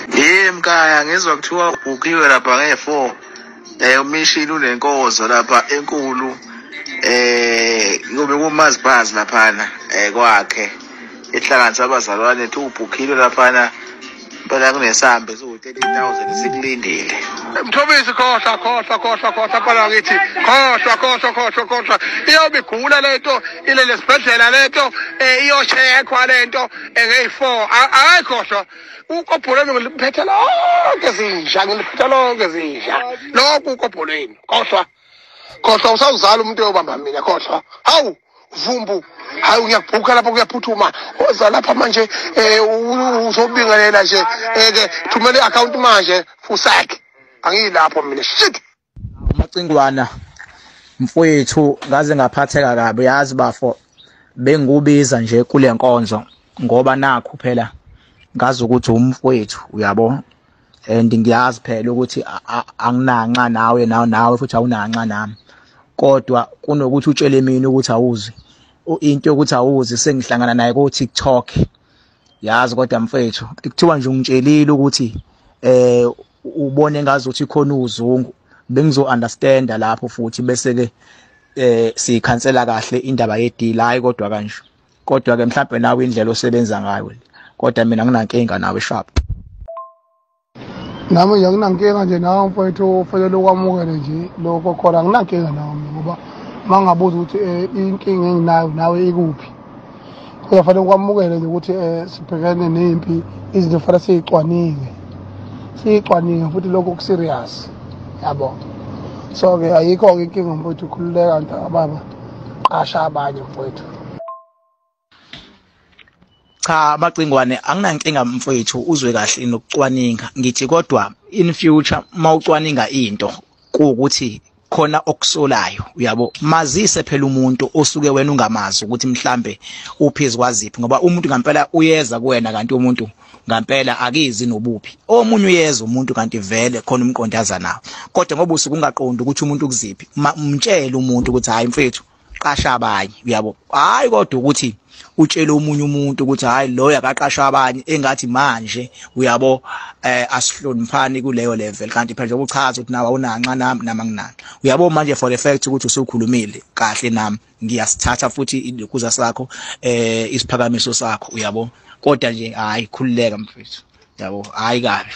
Yey mkhaya, ngizwa kuthiwa ubhukiwe lapha nge-4. Umishini unenkozo lapha enkulu. Kube kumazibhazi laphana kwakhe. Ihlanganisa abazalwane ethi ubhukhile laphana. Impela kunesambe siwu-30,000 sikulindile. Mthobisi, khohlwa khohlwa khohlwa khohlwa mfana wakithi, khohlwa khohlwa khohlwa khohlwa. Iyobe igula lento, ilele esibhedlela lento, iyocheckwa lento ngeyi-4. Akayikhohlwa ukobholweni, ngiliphethe lonke zinja, ngiliphethe lonke zinja lokhu ukobholweni. Khohlwa khohlwa, usawuzala umuntu oyobamba mina, khohlwa. Hawu vumbu, hayi ngiyakubhuka lapho, kuyaphuthuma, oza lapha manje, uzobingelela nje, ke thumela i-account manje, fusek, angiyilapho mina, shit. Macingwana mfowethu, ngaze ngaphatheka kabi, yazi bafo, bengubiza nje kule nkonzo ngoba nakhu phela ngazi ukuthi umfowethu, uyabo, and ngiyazi phela ukuthi anginanxa nawe, nawe futhi awunanxa nami, kodwa kunokuthi utshele mina ukuthi awuzi into yokuthi awuzi, sengihlangana naye ku TikTok, yazi. Kodwa mfethu, kuthiwa nje ungitshelile ukuthi ubone ngazi ukuthi khona uzungu, bengizo understanda lapho futhi bese ke sikhansela kahle indaba yedeal. Hayi kodwa kanje, kodwa ke mhlawumbe nawe indlela osebenza ngayo, kodwa mina nginankinga nawe, sharp. Nami nje anginankinga nje nawe mfowethu, ufanele ukwamukele nje lokho khona, anginankinga nawe mina, ngoba uma ngabuza ukuthi inkinga enginayo nawe ikuphi, kodwa fanele ukwamukele nje ukuthi sibhekene nempi, izinto fanele siyicwaninge, siyicwaninge futhi lokho ku-serious, yabo. So-ke ayikho-ke inkinga mfowethu, khululeka mntakababa, qasha abanye mfowethu. Cha Macingwane, anginankinga mfowethu, uzwe kahle nokucwaninga, ngithi kodwa in future mawucwaninga into kuwukuthi khona okusolayo, uyabo, mazise phela umuntu osuke wena ungamazi ukuthi mhlambe uphizi kwaziphi, ngoba umuntu ngempela uyeza kuwena kanti umuntu ngempela akizi nobuphi, omunye uyeza umuntu kanti vele khona umqondo aza nawo, kodwa ngoba usuke ungaqondi ukuthi umuntu kuziphi, mtshele umuntu ukuthi hayi mfethu, qasha abanye, uyabo. Hayi kodwa ukuthi utshele omunye umuntu ukuthi hayi lo akaqasha abanye, engathi manje, uyabo, asihloniphani kuleyo level, kanti phela njengoba uchaza ukuthi nawe awunanxa nami, nami anginani, uyabo. Manje for the fact ukuthi usukhulumile kahle nami, ngiyasithatha futhi ilokuza sakho, isiphakamiso sakho, uyabo, kodwa nje hayi khululeka mfethu, yabo, hayi kabi.